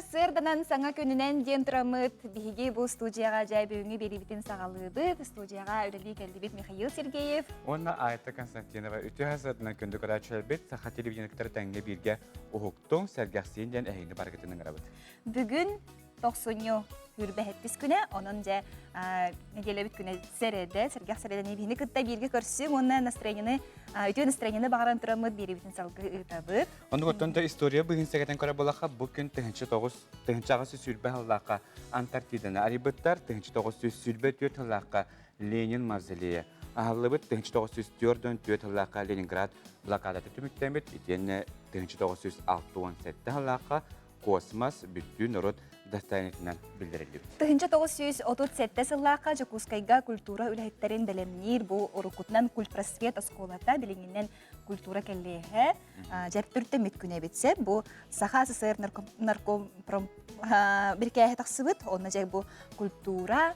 сарсыарданан саҥа күнүнэн диэн тураммыт биһиги бу студияҕа дьэ бүгүҥҥү биэриибитин саҕалыыбыт. Студияҕа үлэлии кэллибит Михаил Сергеев. Уонна Айта Константинова үтүө сарсыарданан күндү көрөөччүлэрбит саха телевидениетыгар тэҥҥэ бииргэ уһуктуҥ, сэргэхсийин диэн эһигини барыгытын ыҥырабыт. Бүгүн тохсунньу хүрбэһэттис күнэ, онон дьэ нэдиэлэбит күнэ сэрэдэ, сэргэх сэрэдэни биһини кытта бииргэ көрсүҥ уонна настроениены, үтүө настроениены баҕаран тураммыт биэриибитин салгыы ыытабыт. Оннук оттон да история быһын сэгэтэн көрө булаха бу күн 1909 1820 сыллаахха Антарктиданы арыйбыттар, 1924 сыллаахха Ленин мавзолейа аһыллыбыт, 1944 сыллаахха Ленинград блокадата түмүктэммит, итиэннэ 1967 сыллаахха космос бүттүү норуот достояниетынан биллэриллибит. 1937 сыллаахха Дьокуускайга культура үлэһиттэрин бэлэмниир бу уруккутунан культпросвет оскуолата билиҥҥинэн культура кэллиэһэ дьэртүртэммит күнэ эбит сөп. Бу Саха СССР наркомпром бирикээһэ тахсыбыт. Онно дьэ бу культура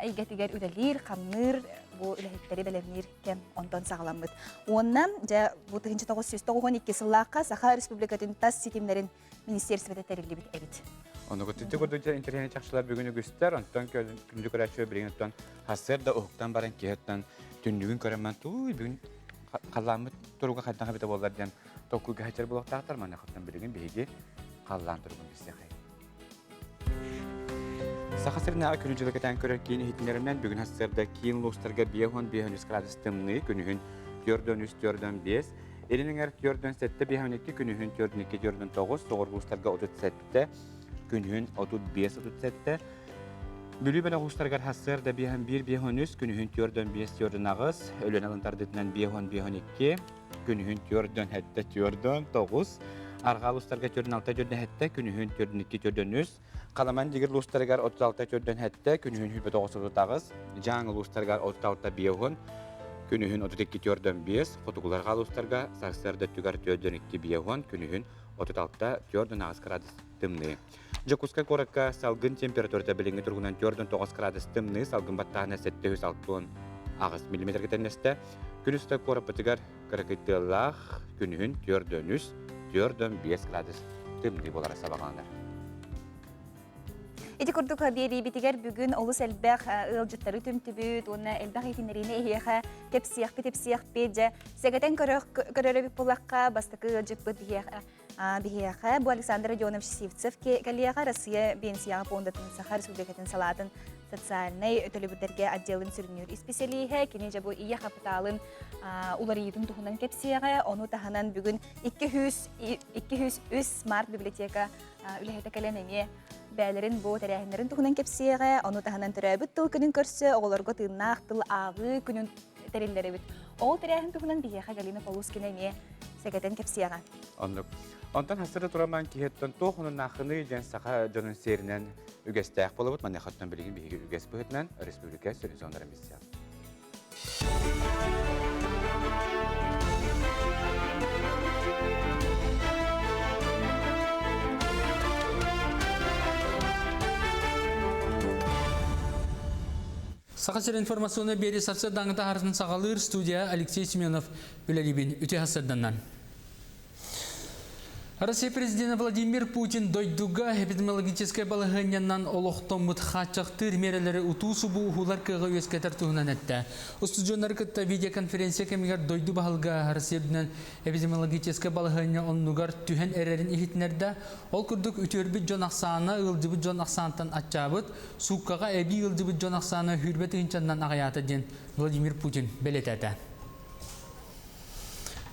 эйгэтигэр үлэлиир, хамныыр, бу үлэһиттэри бэлэмниир кэм онтон саҕаламмыт. Уонна дьэ бу 1992 сыллаахха Саха Республикатын тас ситимнэрин министерствота тэриллибит эбит. Онугу түтү курдук интэриэһинэй чахчылар бүгүн үгүстэр, онтон күндү көрөөччү билигин оттон хассыар да уһуктан баран киһи оттон түннүгүн көрөн ман тууй бүгүн халлааммыт туруга хайдах эбитэ буоллар диэн толкуйга сылдьар буолуохтаахтар. Маныхаттан билигин биһиги халлаан туругун билсиэхэй. Саха сиринээҕи күнү дьылы кэтээн көрөр киин иһитиннэринэн бүгүн сарсыарда киин улуустарга 55 градус тымныы, күнүһүн 43-45, Илин эҥэр 47-52, күнүһүн 42-49, соҕуруу улуустарга 37, күнүһүн 35-37, Бүлүү бөлөх улуустарыгар сарсыарда 51-53, күнүһүн 45-48, Өлүөнэ алын тардыытынан 55-52, күнүһүн 47-49, Арҕаа улуустарга 46-47, күнүһүн 42-43, Халаман дигир улуустарыгар 36-47, күнүһүн 29-38, Дьааҥы улуустарыгар 36-50, күнүһүн 32-45, Хотугуларга улуустарга сарсыарда өттүгэр 42-50, күнүһүн 36-48 градус тымныы. Дьокуускай куоракка салгын температурата билиҥҥи туругунан 49 градус тымныы, салгын баттааһына 768 миллиметргэ тэннэстэ. Күн үстэ куораппытыгар кыракый тыаллаах, күнүһүн 4-3, 4-5 градус тымныы буолара сабаҕаланар. Ити курдук биэриибитигэр бүгүн олус элбэх ыалдьыттары түмтүбүт уонна элбэх иһитиннэриини эһиэхэ кэпсиэхпит, ипсиэхпит. Дьэ, сэгэтэн көрөр эбит буоллахха, бастакы ыалдьыппыт биһиэхэ Биһиэхэ бу Александр Родионович Сивцев кэлиэҕэ Россия Биэнсийэҕэ пуондатын Саха Республикатын салаатын социальнай төлөбүрдэргэ отделын сүрүннүүр исписэлииһэ. Кини дьэ бу ийэ хапытаалын уларыйыытын туһунан кэпсиэҕэ. Ону таһынан бүгүн 203 смарт библиотека үлэһитэ кэлэн эмиэ бээлэрин бу тэрээһиннэрин туһунан кэпсиэҕэ. Ону таһынан төрөөбүт тыл күнүн көрсө оҕолорго тыыннаах тыл ааҕыы күнүн тэриллэр эбит. Ол тэрээһин туһунан биһиэхэ Галина Полускина эмиэ сэгэтэн кэпсиэҕэ. Оннук. Онтон хастары тураман киһиттэн туох онуннааххыный диэн саха дьонун сиэринэн үгэстээх буолабыт. Маныахаттан билигин биһиги үгэс быһыытынан республика сүрүн зоннарын билсиэҕин. Саха сирин информационнай биэрии сарсыардааҥҥы таһаарытын саҕалыыр студия Алексей Семенов үлэлиибин үтүө сарсыарданнан. Россия президенэ Владимир Путин дойдуга эпидемиологическай балаһыанньанан олохтоммут хааччахтыыр миэрэлэри утуу-субуу уһулар кыаҕы үөскэтэр туһунан эттэ. Устудьуоннары кытта видеоконференция кэмигэр дойду баһылыга Россия үрдүнэн эпидемиологическай балаһыанньа оннугар түһэн эрэрин иһитиннэрдэ. Ол курдук үтүөрбүт дьон ахсаана ыалдьыбыт дьон ахсаантан аччаабыт, сууккаҕа эбии ыалдьыбыт дьон ахсаана сүүрбэ тыһыынчаннан аҕыйаата диэн Владимир Путин бэлиэтээтэ.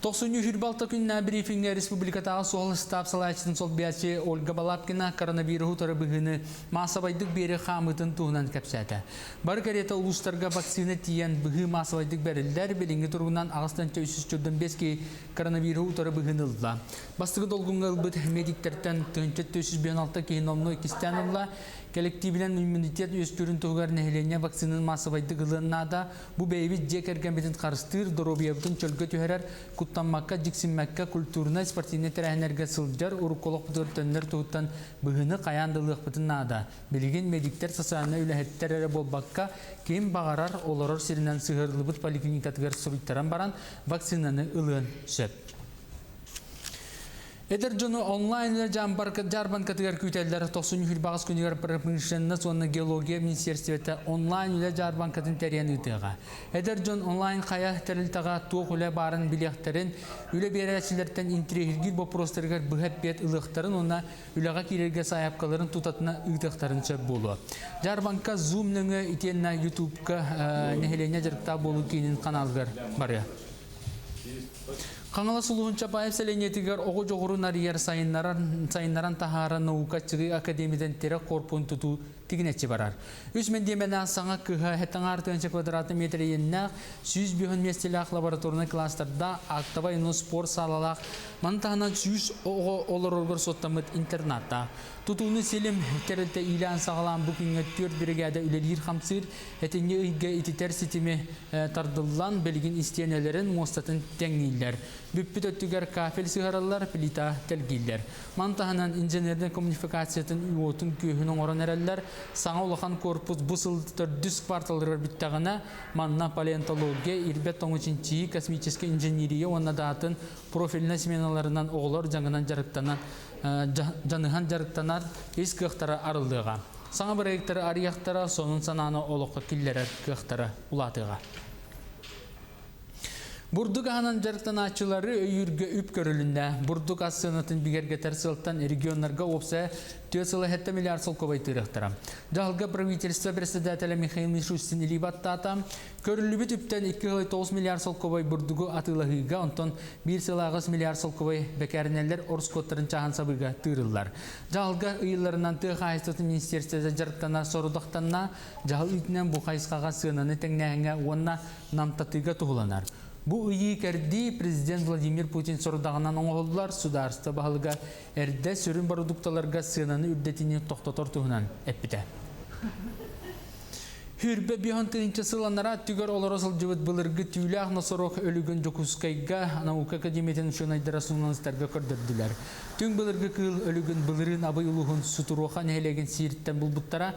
Тохсунньу 26 күннээх брифиҥҥэ республикатааҕы суһал ыстаап салайааччытын солбуйааччы Ольга Балабкина коронавируһу утары быһыыны маассабайдык биэрии хаамыытын туһунан кэпсээтэ. Бары кэриэтэ улуустарга вакцина тиийэн быһыы маассабайдык бэриллэр, билиҥҥи туругунан 8 305 киһи коронавируһу утары быһыыны ылла. Бастакы долгуҥҥа ылбыт медиктэртэн 1456 киһи номнуо иккистээн ылла. Кэлэктиибинэн иммунитет үөскүүрүн туһугар нэһилиэнньэ вакцинаны маассабайдык ылыан наада. Бу бэйэбит дьиэ кэргэммитин харыстыыр, доруобуйабытын чөлгө түһэрэр, куттаммакка, дьиксиммэккэ культурнай, спортивнай тэрээһиннэргэ сылдьар, урукку олохпутугар төннөр туһуттан быһыыны хайаан да ылыахпытын наада. Билигин медиктэр социальнай үлэһиттэр эрэ буолбакка, ким баҕарар олорор сиринэн сыһыарыллыбыт поликлиникатыгар суруйтаран баран вакцинаны ылыан сөп. Эдэр дьону онлайн үлэ дьаарбаҥкатыгар күүтэллэр. Тохсунньу баҕас күнүгэр промышленность уонна геология министиэристибэтэ онлайн үлэ дьаарбаҥкатын тэрийэн ыытыаҕа. Эдэр дьон онлайн хайа тэрилтэҕэ туох үлэ баарын билиэхтэрин, үлэ биэрээччилэртэн интириэһиргиир боппуруостарыгар быһа эппиэт ылыахтарын уонна үлэҕэ киирэргэ сайаапкаларын тутатына ыытыахтарын сөп буолуо. Дьаарбаҥка Zoom нөҥүө итиэннэ YouTube-ка нэһилиэнньэ дьарыктаах буолуу киинин ханаалыгар барыа. Хаҥалас улууһун Чапаев сэлиэнньэтигэр оҕо дьоҕурун арыйар сайыннаран, сайыннаран таһаарар наука аччыгый академиятын тирэх корпуһун тутуу тигинэччи барар. Үс мэндиэмэнээх саҥа кыһа хэтэҥаар тыһыынча квадратный метр иэннээх, 105 миэстэлээх лабораторнай кластердаах, актовай уонна спорт саалалаах, маны таһынан 100 оҕо олороргор суоттаммыт интернаттаах. Тутууну силим тэрилтэ иилээн-саҕалаан бу күҥҥэ түөрт биригээдэ үлэлиир-хамсыыр, Этинньи ыйга ититэр ситими тардыллан, билигин истиэнэлэрин муостатын тэҥнииллэр. Бүппүт өттүгэр кафель сыһараллар, плита тэлгииллэр. Маны таһынан инженернэй коммуникациятын уотун-күөһүн оҥорон эрэллэр. Саҥа улахан корпус бу сыл төрдүс кварталыгар бүттэҕинэ, манна палеонтология, ирбэт тоҥу чинчийии, космическай инженерия уонна да атын профильнай сменаларынан оҕолор дьаҥынан дьарыктанан дьаныһан дьарыктанар ис кыахтара арыллыаҕа. Саҥа бырайыактары арыйыахтара, сонун санааны олоххо киллэрэр кыахтара улаатыаҕа. Бурдук аһынан дьарыктанааччылары өйүүргэ үп көрүлүннэ. Бурдук ас сыанатын бигэргэтэр сыалтан регионнарга уопсайа 4 сыла 7 миллиард солкуобай тыырыахтара. Дьаһалга правительство председателэ Михаил Мишустин илии баттаата. Көрүллүбүт үптэн 2,9 миллиард солкуобай бурдугу атыылаһыыга, онтон 1 сыла 8 миллиард солкуобай бэкээринэлэр ороскуоттарын чааһын сабыыга тыырыллар. Дьаһалга ыйылларынан тыа хаһаайыстыбатын министерствота дьарыктана сорудахтанна, дьаһал иитинэн бу хайысхаҕа сыананы тэҥнээһиҥҥэ уонна намтатыыга туһуланар. Бу ыйыы-кэрдии президент Владимир Путин сорудаҕынан оҥоһуллар судаарыстыба баһылыга эрдэ сүрүн бородуукталарга сыананы үрдэтиини тохтотор туһунан эппитэ. Хүрбэ биһон тыһыынча сыл анараа өттүгэр олоро сылдьыбыт былыргы түүлээх носорог өлүгүн Дьокуускайга наука академиятын учуонайдара суруналыыстарга көрдөрдүлэр. Түҥ былыргы кыыл өлүгүн былырыын Абый улууһун Сутуруоха нэһилиэгин сиириттэн булбуттара.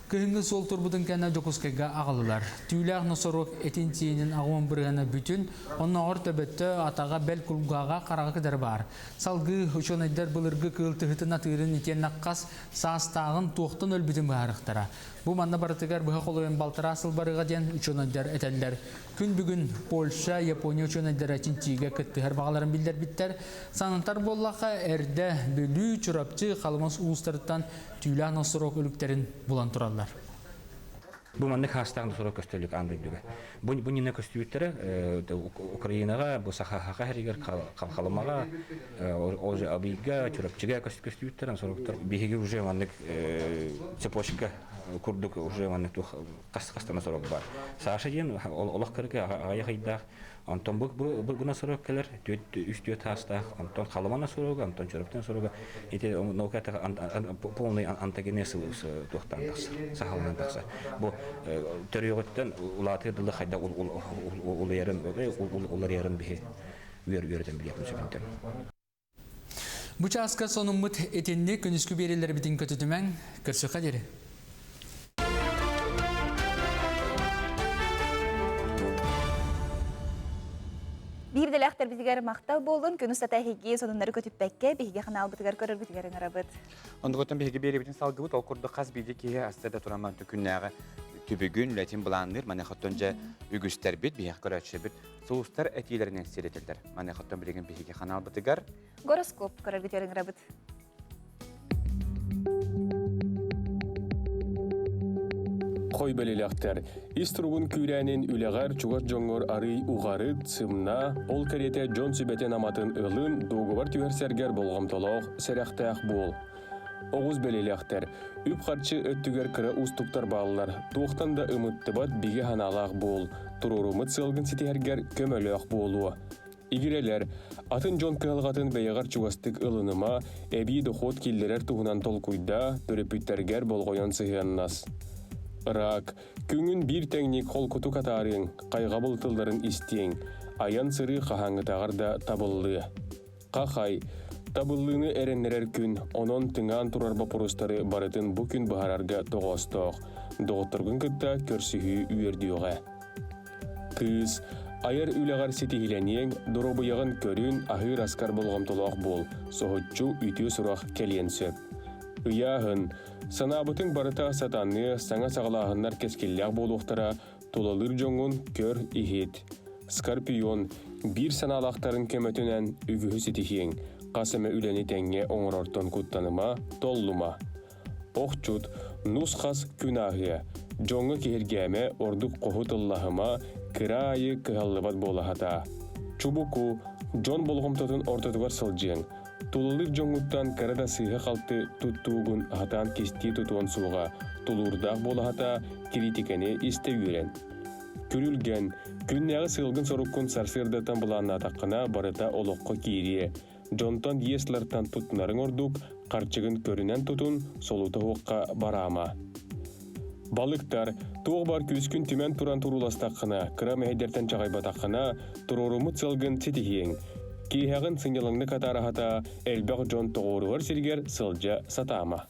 Кыһыҥҥы суол турбутун кэннэ Дьокуускайга аҕаллылар. Түүлээх носорог этин-сиинин аҕуон бырыһыана бүтүн, оннооҕор төбөтө, атаҕа, бэл кулгааҕа, хараҕа кытары баар. Салгыы учуонайдар былыргы кыыл тыһытын атыырын итиэннэ хас саастааҕын туохтан өлбүтүн быһаарыахтара. Бу манна барытыгар быһа холуйан балтараа сыл барыаҕа диэн учуонайдар этэллэр. Күн бүгүн Польша, Япония учуонайдара чинчийиигэ кыттыһар баҕаларын биллэрбиттэр. Санатар буоллахха, эрдэ Бүлүү, Чурапчы, Халымас улуустарыттан түүлээх носорог өлүктэрин булан тураллар. Бу маннык хаастаах носорог көстөлүк аан дойдуга. Бу бу нина көстүүттэрэ Украинаҕа, бу Саха сиригэр, Халымаҕа, уже Абыйга, Чурапчыга көстүүттэр носорогтар. Биһиги уже маннык цепочка курдук уже маннык туох хас хастана носорог бар. Саша диэн олох кыргы аҕыйах ыйдаах Онтон бу бу бу носорог кэлэр үс түөрт хаастаах, онтон Халыма носорога, онтон Чурапчы носорога ити наука полный антогенез туохтан тахсар, сахалынан тахсар. Бу төрүөҕүттэн улаатыар дылы хайда улуйарын уларыйарын биһи үөр үөрэтэн билиэхпин сөбүнтэн. Бу чааска сонуммут итинник күнүскү биэрэлэрбитин көтүтүмэҥ, көрсүөххэ диэри. Биир дэлэхтэрбитигэр махтал буоллун, күн устата эһиги сонуннары көтүппэккэ, биһиги ханаалбытыгар көрөргүтүгэр ыҥырабыт. Ондугуттан биһиги биэрэбитин салгыбыт, ол курдук хас биирдии киһи аста да туран күннээҕи түбүгүн, үлэтин былаанныыр, маныхаттан дьэ үгүстэрбит, биһиэх көрөөччүбүт сулустар этиилэринэн сирэтэллэр. Маныхаттан билигин биһиги ханаалбытыгар Гороскоп көрөргүтүгэр ыҥырабыт. Хой бэлилэхтэр. Ис туругун күүрээнин үлэҕэр чугас дьоҥҥор арый уҕарыт, сымна, ол кэриэтэ дьон сүбэтин-аматын ылын, дуогубар түһэрсэргэр болҕомтолоох, сэрэхтээх буол. Оҕус бэлилэхтэр. Үп-харчы өттүгэр кыра уустуктар бааллар. Туохтан да ымыттыбат бигэ санаалаах буол. Туруоруммут сыалгын ситиһэргэр көмөлөөх буолуо. Игирэлэр, атын дьон кыһалҕатын бэйэҕэр чугастык ылыныма, эбии дохуот киллэрэр туһунан толкуйдаа, төрөппүттэргэр болҕойон сыһыаннас. Рак, күҥүн биир тэҥник холкутук атаарыаҥ, хайҕабыл тылларын истиэҥ, айан-сырыы хаһааҥҥытааҕар да табыллыа. Хахай, табыллыыны эрэннэрэр күн, онон тыҥаан турар боппуруостары барытын бу күн быһаарарга тоҕоостоох. Доҕотторгун кытта көрсүһүү үөрдүөҕэ. Кыыс, Айар үлэҕэр ситиһилэниэҥ, доруобуйаҕын көрүн, аһыыр аскар болҕомтолоох буол, соһуччу үтүө сурах кэлиэн сөп. Ыйааһын. Санаабытыҥ барыта сатаныа, саҥа саҕалааһыннар кэскиллээх буолуохтара, тулалыыр дьоҥҥун көр-иһит. Скорпион. Биир санаалаахтарын көмөтүнэн үгүһү ситиһиэҥ. Хас эмэ үлэни тэҥҥэ оҥорортон куттаныма, толлума. Охчут, нус-хас күн ааһыа. Дьоҥҥо киһиргээмэ, ордук хоһу тыллаһыма, кыра аайы кыһаллыбат буола сатаа. Чубуку, дьон болҕомтотун ортотугар сылдьыаҥ. Тулалыыр дьоҥҥуттан кыра да сыыһа-халты туттуугун аһатаан кистии тутуон суоҕа, тулуурдаах буола сатаа, кириитикэни истэ үөрэн. Күрүлгэн, күннээҕи сыалгын-соруккун сарсыардаттан былааннаатаххына барыта олоххо киириэ. Дьонтон иэс-лартан туттунарыҥ ордук, харчыгын көрүнэн тутун, солуута суохха бараама. Балыктар, туох бар күүскүн түмэн туран турууластаххына, кыра мэһэйдэртэн чаҕыйбатаххына, туруоруммут сыалгын ситиһиэҥ. Киэһэҕин сынньалаҥнык атаараһата, элбэх дьон тоҕуоруһар сиригэр сылдьа сатаама.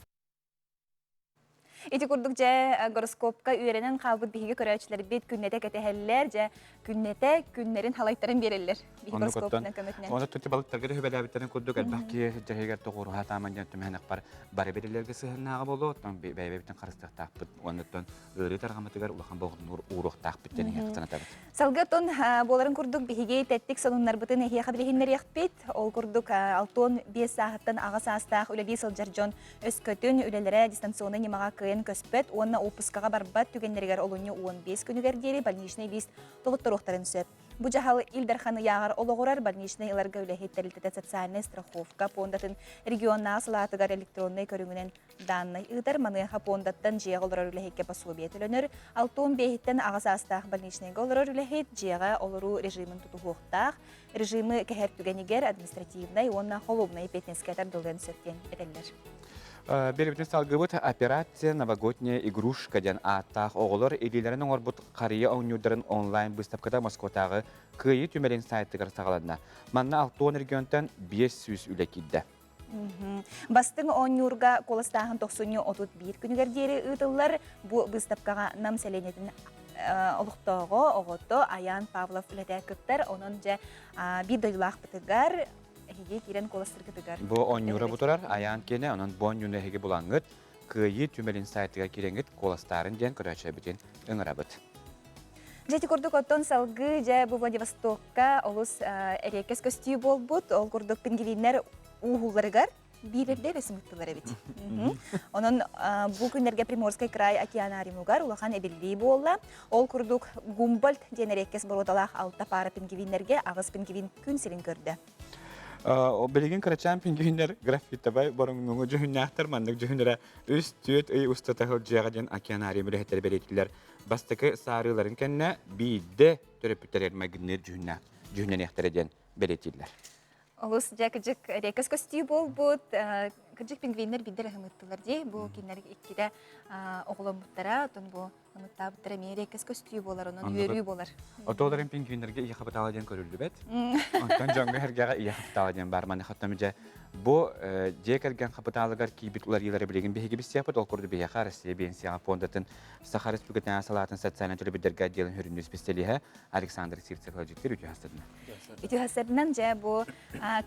Ити курдук дьэ гороскопка үөрэнэн хаалбыт биһиги көрөөччүлэрбит күннэтэ кэтэһэллэр, дьэ күннэтэ күннэрин халайтарын биэрэллэр биһиги гороскопунан көмөтүнэн. Онно түнти балыктарга хүбэлээбиттэрин курдук элбэх киһи дьэһигэр тоҕуоруһа тааман диэн түмэһэнэхпар бары бирилэргэ сыһыннааҕа буолуо, оттон бэйэбитин харыстыахтаахпыт уоннаттан ыарыы тарҕаматыгар улахан болҕомтону ууруохтаахпыт диэн иһиэх санатабыт. Салгыы оттон буоларын курдук биһиги тэттик сонуннарбытын эһиэхэ билиһиннэриэхпит. Ол курдук 65 сааһыттан аҕа саастаах үлэлии сылдьар дьон Өскөтүн үлэлэрэ дистанционнай ньымаҕа кыайан көспөт уонна уоппускаҕа барбат түгэннэригэр олунньу 15 күнүгэр диэри больничный лист толотторуохтарын сөп. Бу дьаһал Ил Дархан ыйааҕар олоҕурар больничный ыларга үлэһит тэрилтэтэ социальнай страховка пуондатын регионнааҕы салаатыгар электроннай көрүҥүнэн дааннай ыытар. Маныаха пуондаттан дьиэҕэ олорор үлэһиккэ пособие төлөнөр. 65-иттэн аҕа саастаах больничныйга олорор үлэһит дьиэҕэ олоруу режимин тутуһуохтаах. Режимы кэһэр түгэнигэр административнай уонна холуобунай эппиэтинэскэ тардыллыан сөп диэн этэллэр. Биэрбитин салгыбыт «Операция новогодняя игрушка» диэн ааттаах оҕолор илиилэрин оҥорбут харыйа оонньуурдарын онлайн-быыстапката Москватааҕы Кыайыы түмэлин сайтыгар саҕаланна. Манна 60 регионтан 500 үлэ киирдэ. Бастыҥ оонньуурга куоластааһын тохсунньу 31 күнүгэр диэри ыытыллар. Бу быыстапкаҕа Нам сэлиэнньэтин олохтооҕо, оҕото Аян Павлов үлэтэ кыттар. Онон дьэ биир дойдулаахпытыгар эһиги киирэн куоластыргытыгар. Бу оонньуура бу турар Аян киэнэ, онон бу оонньууну эһиги булаҥҥыт, Кыайыы түмэлин сайтыгар киирэҥҥит куоластаарын диэн көрөөччүлэрбитин ыҥырабыт. Дьэ ити курдук оттон салгыы дьэ бу Владивостокка олус эриэккэс көстүү буолбут. Ол курдук пингвиннэр ууһуулларыгар биирэрдэ эрэ сымыттылар эбит. Онон бу күннэргэ Приморскай край океанариумугар улахан эбиллии буолла. Ол курдук Гумбольд диэн эриэккэс боруодалаах алта паара пингвиннэргэ аҕыс пингвин күн сирин көрдө. Билигин кырачаан пингвиннэр графитовай боруҥнуҥу дьүһүннээхтэр маннык дьүһүннэрэ үс-түөрт ый устата сылдьыаҕа диэн океанариум үлэһиттэрэ бэлиэтииллэр. Бастакы саарыыларын кэннэ биирдэ төрөппүттэригэр майгынныыр дьүһүннээх дьүһүннэниэхтэрэ диэн бэлиэтииллэр. Олус дьэ кыдьык эриэккэс көстүү буолбут. Кыдьык пингвиннэр биирдэ эрэ ымыттылар дии. Бу кинилэр иккитэ оҕоломмуттара, оттон бу ымыттаабыттара эмиэ эриэккэс көстүү буолар, онон үөрүү буолар. Отоолорун пингвиннэргэ ийэ хапытаала диэн көрүллүбэт. Онтон дьоҥҥо сэргэҕэ ийэ хапытаала диэн баар. Манна хаттам дьэ Бу дьиэ кэргэн хапытаалыгар киирбит уларыйыылары билигин биһиги билсиэхпит. Ол курдук биһиэхэ Россия Биэнсийэҕэ фондатын Саха Республикатынааҕы салаатын социальнай төлөбүрдэргэ отделын сүрүннүүр специалиһа Александр Сивцев ыалдьыттыыр үтүө хастарынан. Үтүө хастарынан дьэ бу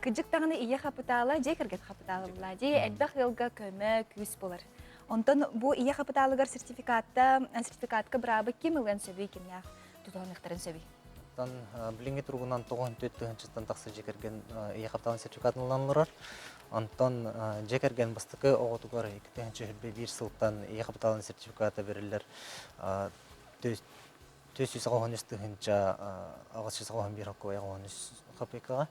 кыдьык даҕаны ийэ хапытаала дьиэ кэргэн хапытаала буолла. Дьиэ элбэх ыалга көмө, күүс буолар. Онтон бу ийэ хапытаалыгар сертификатта сертификатка быраабы ким ылыан сөбүй, кимнээх тутуһаныахтарын сөбүй? Оттон билиҥҥи туругунан 94 тыһыынчаттан тахса дьиэ кэргэн ийэ хапытаалын сертификатын ылан олорор. Онтон дьиэ кэргэн бастакы оҕотугар 2021 сылтан ийэ хапытаалын сертификата бэриллэр 483 тыһыынча 881 холкуобай 83 копейкаҕа.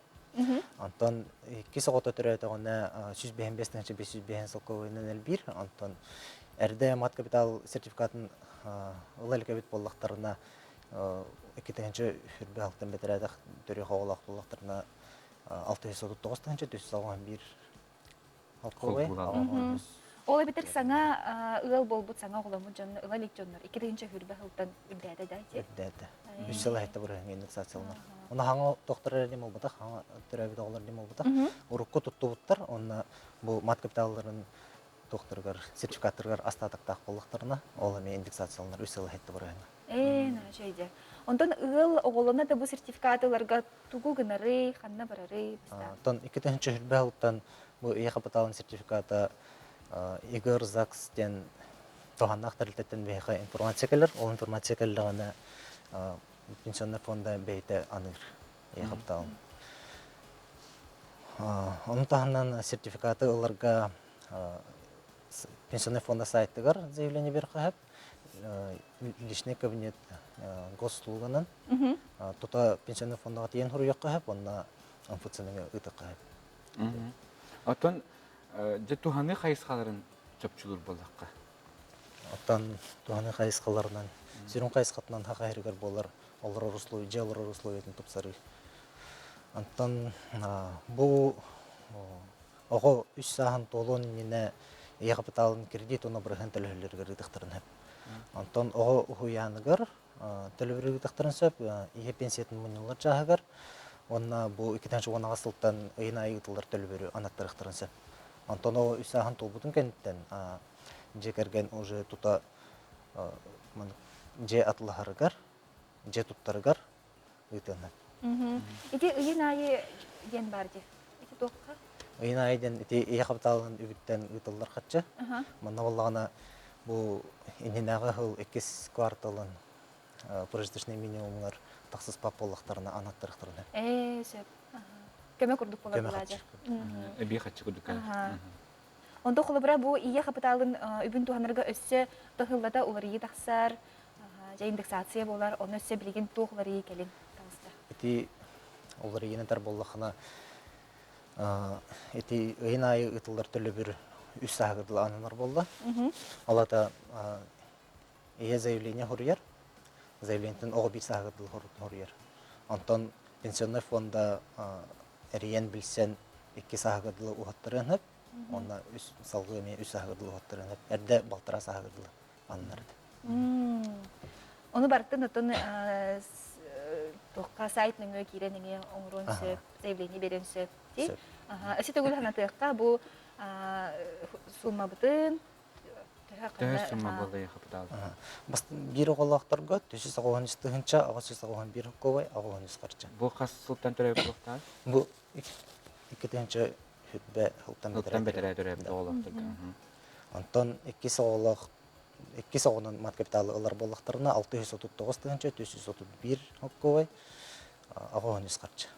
Онтон иккис оҕото төрөөтөҕүнэ 155 тыһыынча 505 солкуобайынан элбиир. Онтон эрдэ мат капитал сертификатын ыла илик эбит буоллахтарына 2 тыһыынча алтан бэтэрээтэх төрүөх оҕолоох буоллахтарына 639 тыһыынча 481 холкуобай. Ол эбэтэр саҥа ыал буолбут саҥа оҕоломмут дьонно ыла илик дьоннор 2 тыһыынча сылтан үрдээтэ да ити? Үрдээтэ. Үс сыл эһэтэ бырыһыҥ индексацияланар. Оны хаҥа тохтор эрэ дем болбатах, хаҥа төрөөбүт оҕолор дем болбатах. Урукку туттубуттар, онно бу мат капиталларын туохтарыгар сертификаттарыгар астаатыктаах буоллахтарына, ол эмиэ индексацияланар үс сыл иһитти барыһына. Ээ, наачайдьа. Онтон ыал оҕолоно да бу сертификаты ыларга тугу гынарый, ханна барарый? Оттон 2020 сылтан бу ийэ хапытаалын сертификата Игорь ЗАГС диэн туһаннаах тэрилтэттэн биһиэхэ информация кэлэр. Ол информация кэллэҕинэ пенсионный фонда бэйэтэ аныыр ийэ хапытаалын. Ону таһынан сертификаты ыларга пенсионный фонда сайтыгар заявление биэриэххэ сөп. Личный кабинет госуслуганан тута пенсионный фондаҕа тиийэн суруйуохха сөп уонна МФЦ-ны ыытыахха сөп. Оттон дьэ туһаныы хайысхаларын чопчулуур буоллахха? Оттон туһаныы хайысхаларынан сүрүн хайысхатынан саха сиригэр буолар олорор условия, дьиэ олорор условиятын тупсарыы. Онтон бу оҕо үс сааһын туолуон иннинэ ийэ хапытаалын кредит уонна бырыһыан төлөһөллөрүгэр ыытыахтарын сөп. Онтон оҕо уһуйааныгар төлөбүрү ыытыахтарын сөп, ийэ пенсиятын мунньуллар чааһыгар уонна бу 2018 сылтан ыйын аайы ыытыллар төлөбүрү анаттарыахтарын сөп. Онтон оҕо үс сааһын туолбутун кэнниттэн дьиэ кэргэн уже тута дьиэ атылаһарыгар, дьиэ туттарыгар ыытыаннар. Ити ыйын аайы диэн баар дии. Ити туохха? Ыйын аайы диэн ити ийэ хапытаалын үбүттэн ыытыллар харчы. Манна буоллаҕына бу иннинээҕи сыл иккис кварталын прожиточный минимумҥар тахсыспат буоллахтарына анаттарыахтарына. Ээ, сөп. Көмө курдук болар булаажа. Эбии хаччы курдук. Онто холобура бу ийэ хапытаалын үбүн туһанарга өссө тыһыллата уларыйыы тахсар, дьэ индексация буолар, онно өссө билигин туох уларыйыы кэлин таҕыста? Ити уларыйыыны этэр буоллаххына, ити ыйын аайы ыытыллар төлөбүр үс сааһыгар дылы ананар буолла. Ол аата ийэ заявление суруйар, заявлениетын оҕо биир сааһыгар дылы суруйар. Онтон пенсионный фонда эрийэн билсэн икки сааһыгар дылы уһаттарыан сөп. Уонна үс салгыы эмиэ үс сааһыгар дылы уһаттарыан сөп. Эрдэ балтараа сааһыгар дылы аннар этэ. Ону барытын оттон туохха сайт нөҥүө киирэн эмиэ оҥоруон сөп, заявление бериэн сөп. Өссө төгүл санатыахха бу сууммабытын Төһө сумма буолла хапытаал? Биир оҕолоохторго 393 тыһыынча 891 холкуобай 83 харчы. Бу хас сылтан төрөөбүт буолуохтаах? Бу 2 тыһыынча хүрбэ сылтан Сылтан бэтэрээ төрөөбүт оҕолоохторго. Онтон иккис оҕолоох иккис оҕонон мат капиталы ылар буоллахтарына 639 тыһыынча 431 холкуобай 83 харчы.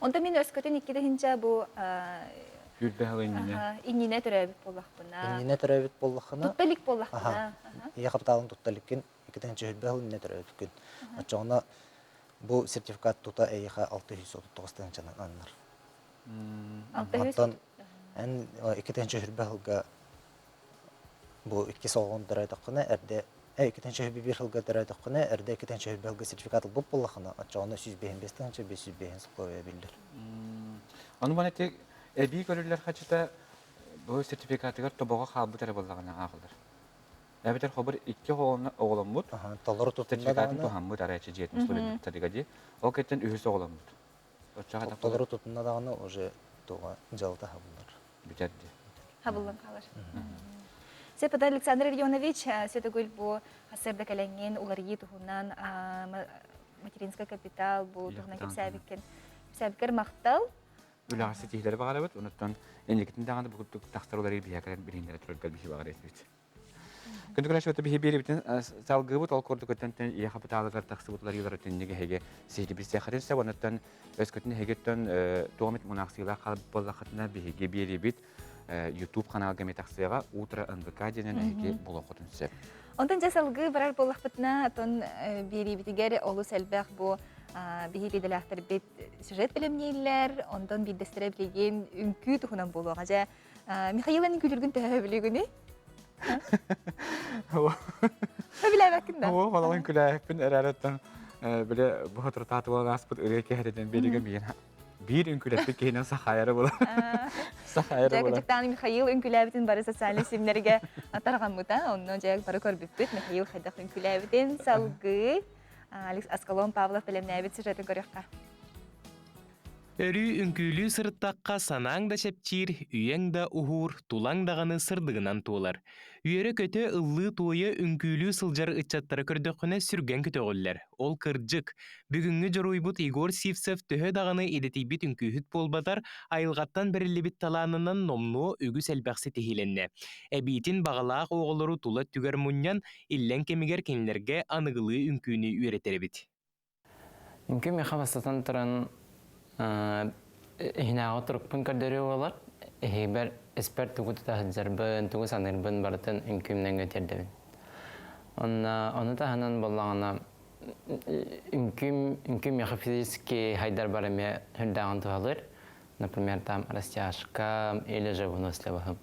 Онтон мин өскөтүн 2 тыһыынча бу Хүрбэ сыл иннинэ. Иннинэ төрөөбүт буоллахпына. Иннинэ төрөөбүт буоллаххына. Тутта илик буоллахпына. Ийэ хапытаалын тутта иликкин 2 тыһыынча хүрбэ сыл иннинэ төрөөбүткүн. Оччоҕуна бу сертификат тута эйиэхэ 639 тыһыынчанан ананар. Оттон эн 2 тыһыынча хүрбэ сылга бу иккис оҕоҕун төрөөтөххүнэ эрдэ 2 тыһыынча 21 сылга төрөөтөххүнэ эрдэ 2 тыһыынча 21 сылга сертификат ылбыт буоллаххына оччоҕуна 155 тыһыынча 505 солкуобайа биллэр. Ону маны ити эбии көрүллэр хачыта бу сертификатыгар тобоҕо хаалбыт эрэ буоллаҕына ааҕыллар. Эбэтэр хобур икки оҕоломмут толору сертификатын туһаммыт арайчы дьиэтин условиятыгар дии. Ол кэнниттэн үһүс оҕоломмут. Оччоҕо толору тутунна даҕаны уже туга дьалта хабыллар. Бүтэр дии. Хабыллан хаалар. Сепада Александр Ильонович, сөтөгүл бу сырда кэлэҥҥин уларыйыы туһунан материнскай капитал бу туһунан кэпсээбиккин кэпсээбиккэр махтал. Үлэҕэ ситиһиилэри баҕарабыт. Онуттан инникитин даҕаны бу курдук тахсар уларыйыы биһиэхэ кэлэн билиһиннэрэ тураргар биһи баҕар этибит. Күндү көрөөччү биһи биэрибитин салгыыбыт ол курдук өттөн ийэ хапытаалыгар тахсыбыт уларыйыылар өттүннүк эһиги сиһилибит сиэххитин сөп онуттан өскөтүн эһигиттэн туох эмит мунаахсыылаах хаалбыт буоллаххытына биһиги биэрибит YouTube каналга эмиэ тахсыаҕа Утро НВК диэнэн эһиги булуоххутун сөп. Онтон дьэ салгыы барар буоллахпытына, отон биэриибитигэр олус элбэх бу биһиги идэлээхтэрбит сюжет бэлэмнииллэр, онтон биирдэстэрэ билигин үҥкүү туһунан буолуоҕа. Дьэ, Михаил эн үҥкүүлүүргүн төһө билигиний? Билээбэккин да? Оо, холоҕун күлээппин эрээрэттэн бile бу соторутааты буолан ааспыт ырыа киэһэтинэн биэригэ миин биир үҥкүүлэппит киһинэн сахаайара була. Сахаайара Дьэ, була. кырдьыктаан Михаил үҥкүүлээбитин бары социальнай симнэргэ тарҕаммыта. Онно дьэ бары көрбүппүт Михаил хайдах үҥкүүлээбитин салгыы Аскалон Павлов бэлэмнээбит сюжетын көрүөххэ. Өрүү үҥкүүлүү сырыттахха санааҥ да чэпчиир, үйэҥ да уһуур, тулаҥ даҕаны сырдыгынан туолар. Үөрэ-көтө, ыллыы-туойа үҥкүүлүү сылдьар ыччаттары көрдөххүнэ сүргэҥ көтөҕүллэр. Ол кырдьык. Бүгүҥҥү дьоруойбут Егор Сивцев төһө даҕаны идэтийбит үҥкүүһүт буолбатар, айылҕаттан бэриллибит талаанынан номнуо үгүс элбэх ситиһиилэннэ. Эбиитин баҕалаах оҕолору тула өттүгэр мунньан, иллэҥ кэмигэр кинилэргэ аныгылыы үҥкүүнү үөрэтэр эбит. Үҥкүү миэхэ бастатан туран иһинээҕи турукпун көрдөрүү буолар. Эһигибэр испэр тугу тута сылдьарбын, тугу саныырбын барытын үҥкүүмнэн тиэрдэбин. Онно ону таһынан буоллаҕына үҥкүүм үҥкүү миэхэ физически хайдарбар эмиэ сүрдээҕин туһалыыр. Например, там растяжка или же выносливоһым.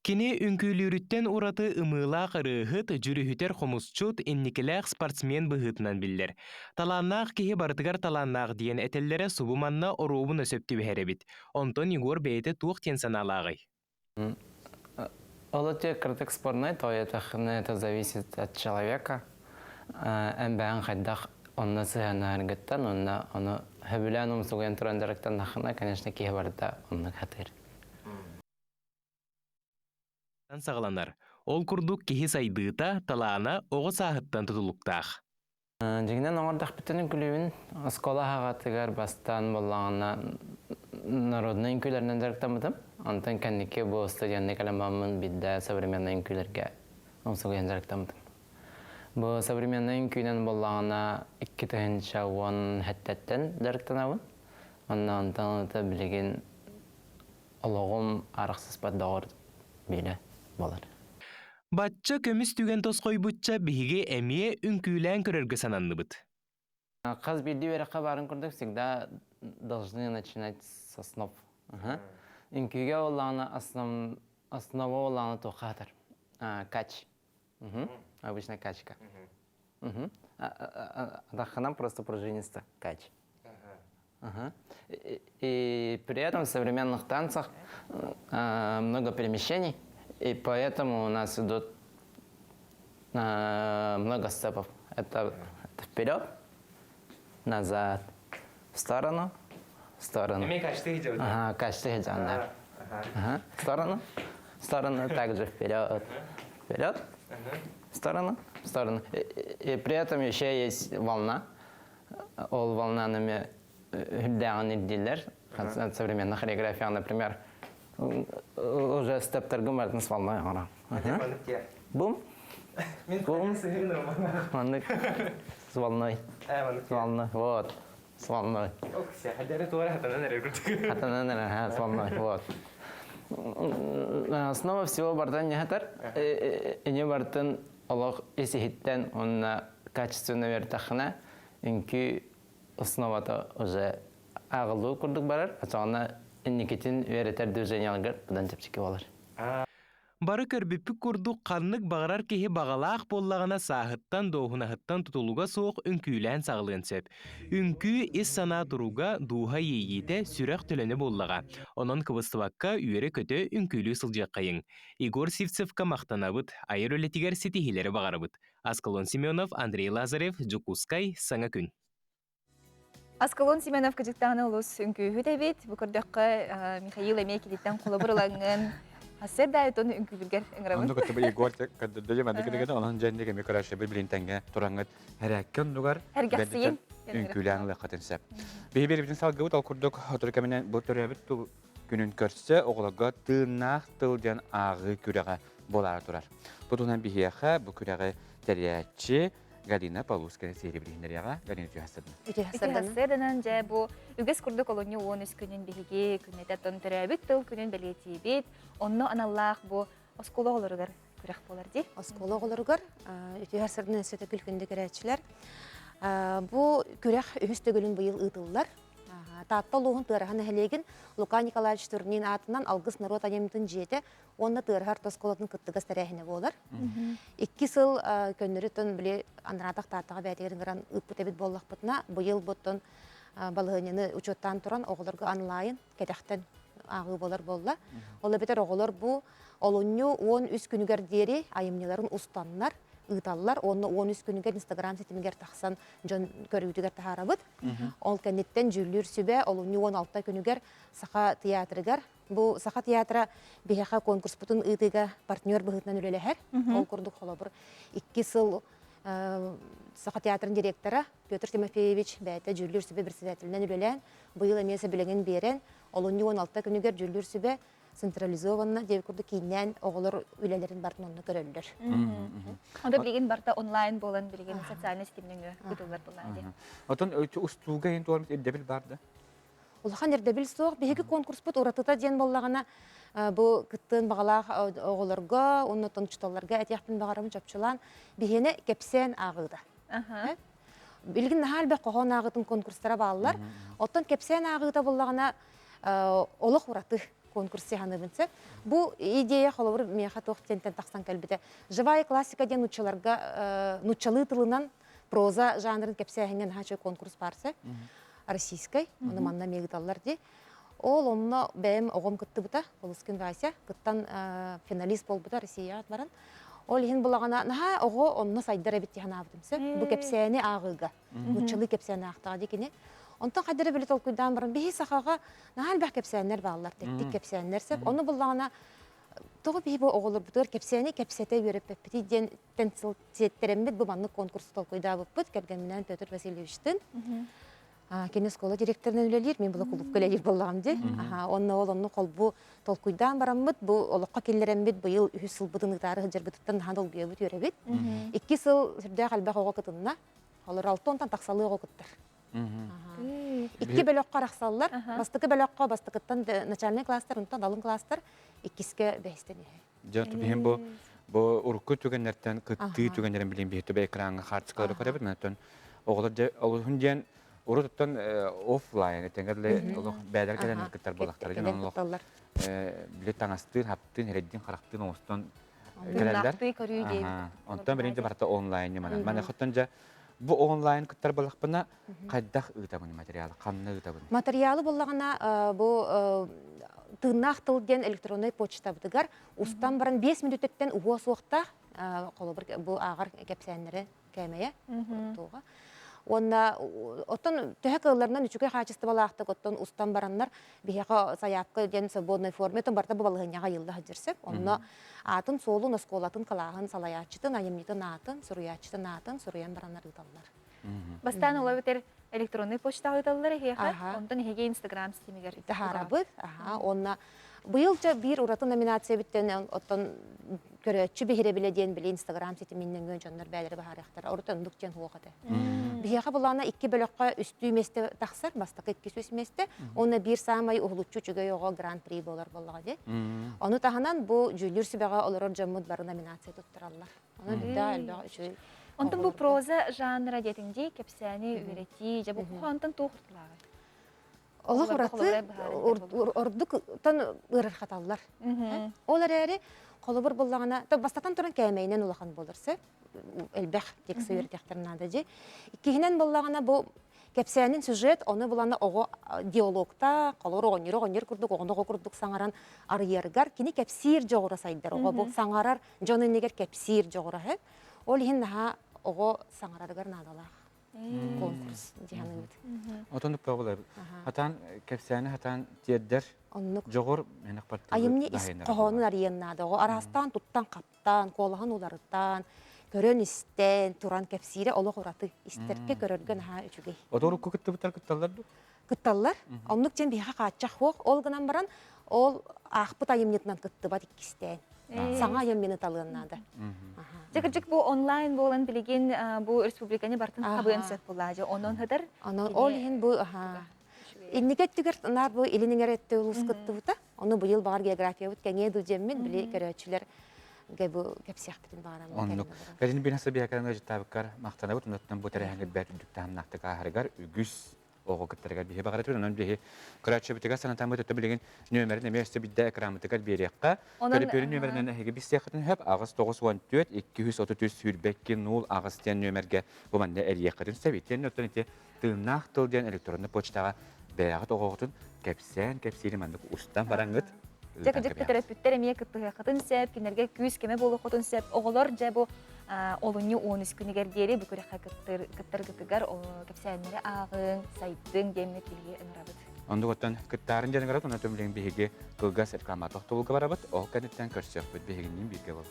Кини үҥкүүлүүрүттэн ураты ымыылаах ырыаһыт, дьүрүһүтэр хомусчут, инникилээх спортсмен быһыытынан биллэр. Талааннаах киһи барытыгар талааннаах диэн этэллэрэ субу манна оруобуна сөп түбэһэр эбит. Онтон Егор бэйэтэ туох диэн санаалааҕый? Ол өтө кыратык спорнай, то это зависит от человека. Эн бэйэҥ хайдах онно сыһыаннаһаргыттан, онно ону сөбүлээн умсугуйан туран дьарыктаннаххына, конечно, киһи барыта оннук хатыыр. Саҕаланар. Ол курдук киһи сайдыыта, талаана оҕо сааһыттан тутулуктаах. Дьиҥинэн оҥордохпутун үҥкүүлүүбүн. Оскуола аһаҕатыгар бастаан буоллаҕына народнай үҥкүүлэринэн дьарыктаммытым. Онтон кэнники бу студенныы кэлэн бараммын биирдэ современнай үҥкүүлэргэ умсугуйан дьарыктаммытым. Бу современнай үҥкүүнэн буоллаҕына 2017-тэн дьарыктанабын. Онно онтон ылата билигин олоҕум арахсыспат доҕор биирэ буолар. Бачча көмүс түгэн тосхойбучча биһиги эмиэ үҥкүүлээн көрөргө сананныбыт. Хас биирдии үөрэххэ баарын курдук всегда должны начинать с основ. Үҥкүүгэ буоллаҕына основ, основа буоллаҕына туохха хатар? Кач. Обычно качка. Атаххынан просто пружинисто кач. Ага. И при этом в современных танцах много перемещений, и поэтому у нас идут много степов. Это вперед, назад, в сторону, в сторону. Ага, качты да. Ага. В сторону, в сторону, также вперед, вперед, в сторону, в сторону. И при этом еще есть волна. Ол волнанами үрдээҕин ирдииллэр. Современная хореография, например, уже стептаргын барытын с волной оҥорон. Бум. Бум. Маннык с волной. С волной. Вот. С волной. Хатанан эрэ, с волной. Вот. Основа всего бартан не хатар. Ини бартын олох ис-иһиттэн уонна качественно үөрдэххинэ, үҥкүү основата уже ааҕыллыы курдук барар, очоҕуна инникитин үөрэтэр движенияларгар быдан чэпчэки буолар. Бары көрбүппүт курдук ханнык баҕарар киһи баҕалаах буоллаҕына сааһыттан, дуоһунаһыттан тутулуга суох үҥкүүлээн саҕалыан сөп. Үҥкүү ис санаа туруга, дууһа иэйиитэ, сүрэх төлөнө буоллаҕа. Онон кыбыстыбакка үөрэ-көтө үҥкүүлүү сылдьыаххайыҥ. Егор Сивцевка махтанабыт, айар үлэтигэр ситиһиилэри баҕарабыт. Аскалон Семенов, Андрей Лазарев, Дьокуускай, Саҥа күн. Аскалон Семенов кыдьыктаҕына олус үҥкүүһүт эбит. Бу көрдөххө Михаил эмиэ кититтэн холобур ылаҥҥын Сэр даайтон үҥкүүлүргэр ыҥырабын. Онно кытта Егор көрдөрдө маннык гына онон дьэнник эмиэ көрөөччүбүт билин тэҥҥэ тураҥҥыт Эрээккэ оннугар Эргэхсийин. үҥкүүлээн ылыаххытын сөп. Биһи биэрбитин салгыбыт ол курдук сотору кэминэн бу төрөөбүт күнүн көрсө оҕолорго тыыннаах тыл диэн ааҕыы күрэҕэ буолаары турар. Бу туһунан биһиэхэ бу күрэҕи тэрийээччи Галина Полускина сиэри билиһиннэриэҕэ. Галина үтүө Үтүө дьэ бу үгэс курдук олунньу 13 күнүн биһиги күннэтэ тон төрөөбүт тыл күнүн бэлиэтиибит. Онно аналлаах бу оскуола оҕолоругар күрэх буолар дии. Оскуола оҕолоругар үтүө сырдын өссө төгүл күндү көрөөччүлэр. Бу күрэх үһүс төгүлүн быйыл ыытыллар. Таатта улууһун Тыараһа нэһилиэгин Лука Николаевич Турнин аатынан Алгыс норуот айымньытын дьиэтэ уонна Тыараһа орто оскуолатын кыттыгас тэрээһинэ буолар. Икки сыл көннөрү били Андраатах Тааттаҕа бэйэтигэр ыҥыран ыыппыт эбит буоллахпытына, быйыл буттун балаһыанньаны учуоттаан туран оҕолорго онлайн кэтэхтэн ааҕыы буолар буолла. Ол эбэтэр оҕолор бу олунньу 13 күнүгэр диэри айымньыларын устаннар, ыыталлар. Уонна 13 күнүгэр Инстаграм ситимигэр тахсан дьон көрүүтүгэр таһаарабыт. Ол кэнниттэн дьүүллүүр сүбэ олунньу 16 күнүгэр Саха театрыгар Бу Саха театра биһиэхэ конкурспутун ыытыыга партнер быһыытынан үлэлэһэр. Ол курдук холобур икки сыл Саха театрын директора Петр Тимофеевич бэйэтэ дьүүллүүр сүбэ председателинэн үлэлээн, быйыл эмиэ сөбүлэҥин биэрэн, олунньу 16 күнүгэр дьүүллүүр сүбэ централизованно диэбит курдук кииннээн оҕолор үлэлэрин барытын онно көрөллөр. Онто билигин барыта онлайн буолан билигин социальнай ситимнэҥ ыытыллар буоллаа дии. Отон устууга иһин туормут ирдэбил бар да? Улахан ирдэбил суох. Биһиги конкурспут уратыта диэн буоллаҕына, бу кыттыан баҕалаах оҕолорго уонна учууталларга этиэхпин баҕарабын чопчулаан, биһиэнэ кэпсээн ааҕыыта. Билигин наһаа элбэх хоһоон ааҕыытын конкурстара бааллар. Оттон кэпсээн ааҕыыта буоллаҕына, олох ураты конкурс сыһаныыбын сөп. Бу идея холобур миэхэ туох диэнтэн тахсан кэлбитэ. Живая классика диэн нууччаларга нууччалыы тылынан проза жанрын кэпсээһиҥҥэ наһаа үчүгэй конкурс баар сөп. Российскай, ону манна эмиэ ыыталлар дии. Ол онно бэйэм оҕом кыттыбыта, Полускин Вася, кыттан финалист буолбута Россияҕа баран. Ол иһин булаҕына наһаа оҕо онно сайдар эбит дии санаабытым сөп. Бу кэпсээни ааҕыыга, нууччалыы кэпсээни аахтаҕа дии кини. Онтон хайдары били толкуйдаан баран, биһи сахаҕа наһаа элбэх кэпсээннэр бааллар, тэттик кэпсээннэр сөп. Ону буллаҕына тоҕо биһи бу оҕолорбутугар кэпсээни кэпсэтэ үөрэппэппитий диэн сиэттэрэммит бу маннык конкурсу толкуйдаабыппыт кэргэмминээн Петр Васильевичтыын. Кини оскуола директорынан үлэлиир, мин була кулуупка үлэлиир буоллаҕым дии. Онно ол онну холбу толкуйдаан бараммыт, бу олоххо киллэрэммит быйыл үһүс сылбытын ыытаары сылдьарбытыттан наһаа долгуйабыт, үөрэбит. Икки сыл сүрдээх элбэх оҕо кытынна. Олор алта онтон тахсалыы оҕо кыттар. Икки бөлөххө арахсаллар. Бастакы бөлөххө бастакыттан начальный класстар, онтон алын класстар, иккискэ бэһистэн үһү. Дьэ, биһим бу бу урукку түгэннэртэн кыттыы түгэннэрин билин биһи түбэ экраҥҥа хаартыскалары көрөбүт. Онтон оҕолор дьэ олуһун диэн урут оттон офлайн этэҥэр олох бээлэр кэлэн кыттар буолахтара. Дьон олох били таҥастыын, хаптыын, эрэйдиин, харахтыын оҥостон кэлэллэр. көрүү диэбит. Онтон билин дьэ барыта онлайн ньыманан. Маны хоттон дьэ бу онлайн кыттар буоллахпына хайдах ыытабын материалы, ханна ыытабын? Материалы буллаҕына бу тыыннаах тыл диэн электроннай почтабытыгар устан баран 5 мүнүүтэттэн уһуо суохтаах холобур бу ааҕар кэпсээннэри кээмэйэ туоҕа. Уонна оттон төһө кыалларынан үчүгэй хаачыстыбалаахтык оттон устан бараннар биһиэхэ сайаапка диэн свободной форме оттон барыта бу балаһыанньаҕа ыйылла сылдьар сөп. Онно аатын суолун, оскуолатын, кылааһын, салайааччытын, айымньытын аатын, суруйааччытын аатын суруйан бараннар ыыталлар. Бастаан ола битэр электронный почтаҕа ыыталлар эһиэхэ, онтон эһиги Инстаграм ситимигэр таһаарабыт. Уонна быйыл дьэ биир ураты номинация биттэн оттон көрөөччү биһирэбилэ диэн били Инстаграм ситимин нөҥүө дьоннор бээлэри баһаарыахтара. Урут оннук диэн суох этэ. Биһиэхэ булаана икки бөлөххө үстүү миэстэ тахсар, бастакы иккис үс миэстэ. Уонна биир саамай уһулуччу үчүгэй оҕо гран-при буолар буоллаҕа дии. Ону таһынан бу дьүүллүүр сүбэҕэ олорор дьоммут бары номинация туттараллар. Онон үрдээх элбэх үчүгэй Онтон бу проза жанра диэтиҥ дии, кэпсээни үөрэтии, дьэ бу хоһоонтон туох уратылааҕый? Олох ураты ордук тон ыарырхаталлар. Ол эрээри холобур буллаҕына, бастатан туран кээмэйинэн улахан буолар сөп. Элбэх текст үөрэтиэхтэрин наада дии. Иккиһинэн буллаҕына бу кэпсээнин сюжет ону булана оҕо диалогта, холобур оҕонньор оҕонньор курдук, оҕону оҕо курдук саҥаран арыйарыгар кини кэпсиир дьоҕура сайдар. Оҕо бу саҥарар дьон иннигэр кэпсиир дьоҕура Ол иһин наһаа оҕо саҥарарыгар наадалаах конкурс дии саныыбыт. Отон уппа Хатан кэпсээни хатан тиэрдэр Оннук. Дьоҕур менах Айымньы ис хоһоонун арыйан наада. Оҕо араастаан туттан хаптаан, куолаһын уларытан, көрөн истэн, туран кэпсиирэ олох ураты. Истэргэ, көрөргө наһаа үчүгэй. Оторукку кыттыбыттар кытталлар ду? Кытталлар. Оннук диэн биһиэхэ хааччах суох. Ол гынан баран, ол аахпыт айымньытынан кыттыбат иккистээн. Саҥа айымньыны талыан наада. Дьэ кырдьык бу онлайн буолан билигин бу республиканы бартын хабыан сөп буолаа дьэ онон хыдар. Онон ол иһин бу инники өттүгэр наар бу илин эҥэр өттө улуус кыттыбыта. Ону быйыл баҕар географиябыт кэҥиэ дуу диэммин били көрөөччүлэр бу кэпсиэхпитин баҕарам. Оннук. Кэлин бир хаса биһакаран ыжыттаабыккар махтанабыт оннуттан бу тэрээһиҥҥит бэрт үрдүк таһымнаахтык ааһарыгар үгүс оҕо кыттарыгар биһи баҕарабыт онон биһи көрөөччүбүтүгэр санатаммыт өттө билигин нүөмэрин эмиэ өссө бидде экраммытыгар биэриэххэ төлөпүөнүн нүөмэринэн эһиги билсиэххитин сөп 8 94 233 22 0 8 диэн нүөмэргэ бу манна эрийиэххитин сөп итиэннэ оттон ити тыыннаах тыл диэн электронный почтаҕа бэйэҕит оҕоҕутун кэпсээн кэпсиири маннык устан бараҥҥыт. Дьэ кыдьык төрөппүттэр эмиэ кыттыһыаххытын сөп, кинилэргэ күүс-көмө буолуоххутун сөп. Оҕолор дьэ бу олунньу 13 күнүгэр диэри бу күрэххэ кыттаргытыгар кэпсээннэри ааҕыҥ, сайдыҥ диэммит биһиги ыҥырабыт. Оннугуттан кыттаарын диэн ыҥырабыт, онон түмүлүн биһиги кылгас реклама тохтобулга барабыт, ол кэнниттэн көрсүөхпүт биһигинниин бииргэ бол.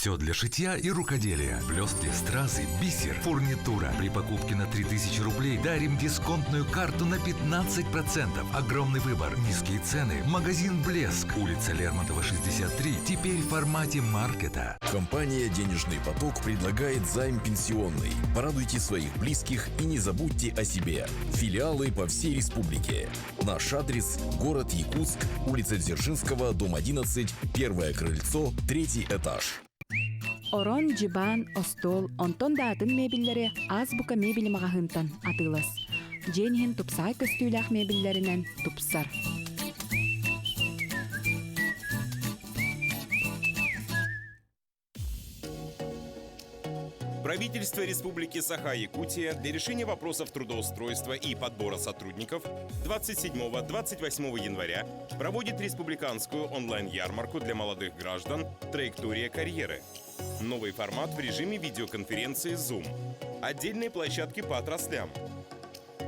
Все для шитья и рукоделия. Блестки, стразы, бисер, фурнитура. При покупке на 3000 рублей дарим дисконтную карту на 15%. Огромный выбор, низкие цены. Магазин «Блеск». Улица Лермонтова, 63. Теперь в формате маркета. Компания «Денежный поток» предлагает займ пенсионный. Порадуйте своих близких и не забудьте о себе. Филиалы по всей республике. Наш адрес – город Якутск, улица Дзержинского, дом 11, первое крыльцо, третий этаж. Орон, дьыбаан, остуол, онтон да атын мебеллэри Азбука мебели маҕаһыынтан атыылас. Дьиэн иһин тупсаҕай көстүүлээх мебеллэринэн тупсар. Правительство Республики Саха-Якутия для решения вопросов трудоустройства и подбора сотрудников 27-28 января проводит республиканскую онлайн-ярмарку для молодых граждан «Траектория карьеры». Новый формат в режиме видеоконференции Zoom. Отдельные площадки по отраслям.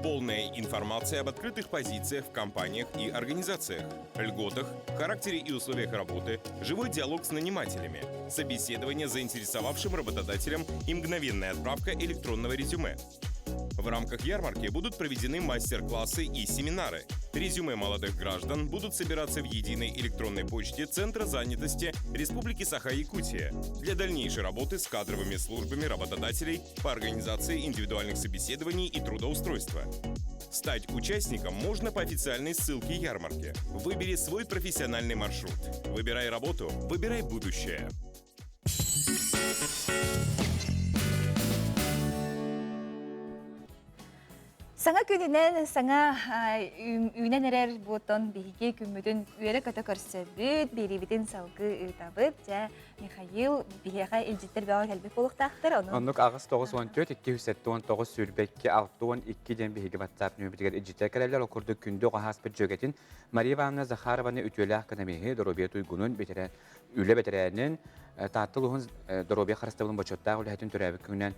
Полная информация об открытых позициях в компаниях и организациях, льготах, характере и условиях работы, живой диалог с нанимателями, собеседование с заинтересовавшим работодателем и мгновенная отправка электронного резюме. В рамках ярмарки будут проведены мастер-классы и семинары. Резюме молодых граждан будут собираться в единой электронной почте Центра занятости Республики Саха-Якутия для дальнейшей работы с кадровыми службами работодателей по организации индивидуальных собеседований и трудоустройства. Стать участником можно по официальной ссылке ярмарки. Выбери свой профессиональный маршрут. Выбирай работу, выбирай будущее. Саҥа күнүнэн саҥа үүнэн эрэр буотон биһиги күммүтүн үөрэ-көтө көрсөбүт, биэриибитин салгыы ыытабыт. Дьэ, Михаил биһиэхэ илдьиттэр бөҕө кэлбит буолуохтаахтар. Ону Оннук 8 9 14 279 22 62 диэн биһиги WhatsApp нөмүрбүтүгэр илдьиттэр кэлэллэр. Ол курдук күндү оҕо ааспыт дьүөгэтин Мария Ивановна Захарованы үтүөлээх экономиһы, доруобуйа туйгунун, үлэ бэтэрээнин, Таатта улууһун доруобуйа харыстабылын бочуоттаах үлэһитин төрөөбүт күнүнэн